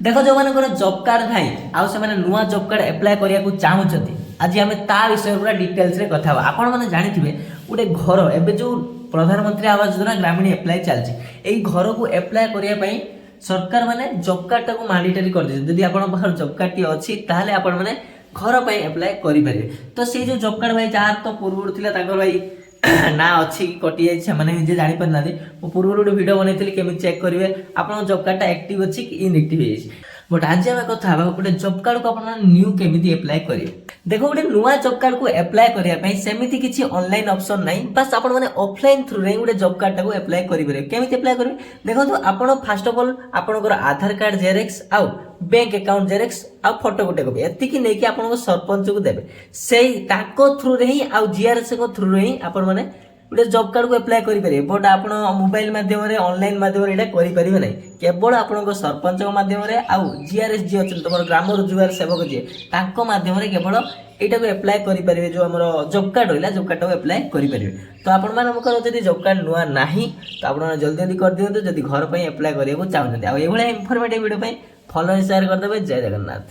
ଦେଖ, ଯେଉଁମାନଙ୍କର job card ନାହିଁ ଆଉ ସେମାନେ ନୂଆ ଜବ୍ କାର୍ଡ଼ ଆପ୍ଲାଏ କରିବାକୁ ଚାହୁଁଛନ୍ତି, ଆଜି ଆମେ ତା ବିଷୟରେ ପୁରା ଡିଟେଲ୍ସରେ କଥା ହେବା। ଆପଣମାନେ ଜାଣିଥିବେ, ଗୋଟେ ଘର ଏବେ ଯେଉଁ ପ୍ରଧାନମନ୍ତ୍ରୀ ଆବାସ ଯୋଜନା ଗ୍ରାମୀଣ ଆପ୍ଲାଏ ଚାଲିଛି, ଏଇ ଘରକୁ ଆପ୍ଲାଏ କରିବା ପାଇଁ ସରକାର ମାନେ ଜବ୍ କାର୍ଡ଼ଟାକୁ ମାଣ୍ଡେଟରୀ କରିଦେଇଛନ୍ତି। ଯଦି ଆପଣଙ୍କ ପାଖରେ ଜବ୍ କାର୍ଡ଼ଟି ଅଛି, ତାହେଲେ ଆପଣମାନେ ଘର ପାଇଁ ଆପ୍ଲାଏ କରିପାରିବେ। ତ ସେଇ ଯେଉଁ ଜବ୍ କାର୍ଡ଼ ଭାଇ, ଯାହାର ତ ପୂର୍ବରୁ ଥିଲା, ତାଙ୍କର ଭାଇ ନାଁ ଅଛି କି କଟିଯାଇଛି, ସେମାନେ ନିଜେ ଜାଣିପାରୁନାହାନ୍ତି। ମୁଁ ପୂର୍ବରୁ ଗୋଟେ ଭିଡ଼ିଓ ବନେଇଥିଲି, କେମିତି ଚେକ୍ କରିବେ ଆପଣଙ୍କ ଜବ୍ କାର୍ଡ଼ଟା ଆକ୍ଟିଭ୍ ଅଛି କି ଇନ୍ଆକ୍ଟିଭ୍ ହେଇଯାଇଛି। ବଟ୍ ଆଜି ଆମେ କଥା ହେବା, ଗୋଟେ ଜବ୍ କାର୍ଡ଼କୁ ଆପଣ ନ୍ୟୁ କେମିତି ଆପ୍ଲାଏ କରିବେ। ଦେଖ, ଗୋଟେ ନୂଆ ଜବ୍ କାର୍ଡ଼କୁ ଆପ୍ଲାଏ କରିବା ପାଇଁ ସେମିତି କିଛି ଅନଲାଇନ୍ ଅପସନ୍ ନାହିଁ। ବାସ୍, ଆପଣମାନେ ଅଫଲାଇନ୍ ଥ୍ରୁରେ ହିଁ ଗୋଟେ ଜବ୍ କାର୍ଡ଼ଟାକୁ ଆପ୍ଲାଏ କରିପାରିବେ। କେମିତି ଆପ୍ଲାଏ କରିବେ? ଦେଖନ୍ତୁ, ଆପଣ ଫାଷ୍ଟ ଅଫ୍ ଅଲ୍ ଆପଣଙ୍କର ଆଧାର କାର୍ଡ଼ ଜେରେକ୍ସ ଆଉ ବ୍ୟାଙ୍କ ଆକାଉଣ୍ଟ ଜେରେକ୍ସ ଆଉ ଫଟୋ ଗୋଟେ କପି, ଏତିକି ନେଇକି ଆପଣଙ୍କ ସରପଞ୍ଚକୁ ଦେବେ। ସେଇ ତାଙ୍କ ଥ୍ରୁରେ ହିଁ ଆଉ ଜିଆର୍ଏସ୍ଙ୍କ ଥ୍ରୁରେ ହିଁ ଆପଣମାନେ ଗୋଟେ ଜବ୍ କାର୍ଡ଼କୁ ଆପ୍ଲାଏ କରିପାରିବେ। ବଟ୍ ଆପଣ ମୋବାଇଲ ମାଧ୍ୟମରେ, ଅନଲାଇନ୍ ମାଧ୍ୟମରେ ଏଇଟା କରିପାରିବେ ନାହିଁ। କେବଳ ଆପଣଙ୍କ ସରପଞ୍ଚଙ୍କ ମାଧ୍ୟମରେ ଆଉ ଜିଆର୍ଏସ୍ ଯିଏ ଅଛନ୍ତି, ତୁମର ଗ୍ରାମ ରୋଜଗାର ସେବକ ଯିଏ, ତାଙ୍କ ମାଧ୍ୟମରେ କେବଳ ଏଇଟାକୁ ଆପ୍ଲାଏ କରିପାରିବେ। ଯେଉଁ ଆମର ଜବ୍ କାର୍ଡ଼ ରହିଲା, ଜବ୍ କାର୍ଡ଼ଟାକୁ ଆପ୍ଲାଏ କରିପାରିବେ। ତ ଆପଣମାନଙ୍କର ଯଦି ଜବ୍ କାର୍ଡ଼ ନୂଆ ନାହିଁ, ତ ଆପଣମାନେ ଜଲ୍ଦି ଜଲ୍ଦି କରିଦିଅନ୍ତୁ, ଯଦି ଘର ପାଇଁ ଆପ୍ଲାଏ କରିବାକୁ ଚାହୁଁଛନ୍ତି। ଆଉ ଏଇଭଳିଆ ଇନଫର୍ମେଟିଭ୍ ଭିଡ଼ିଓ ପାଇଁ ଫଲୋ, ସେୟାର କରିଦେବେ। ଜୟ ଜଗନ୍ନାଥ।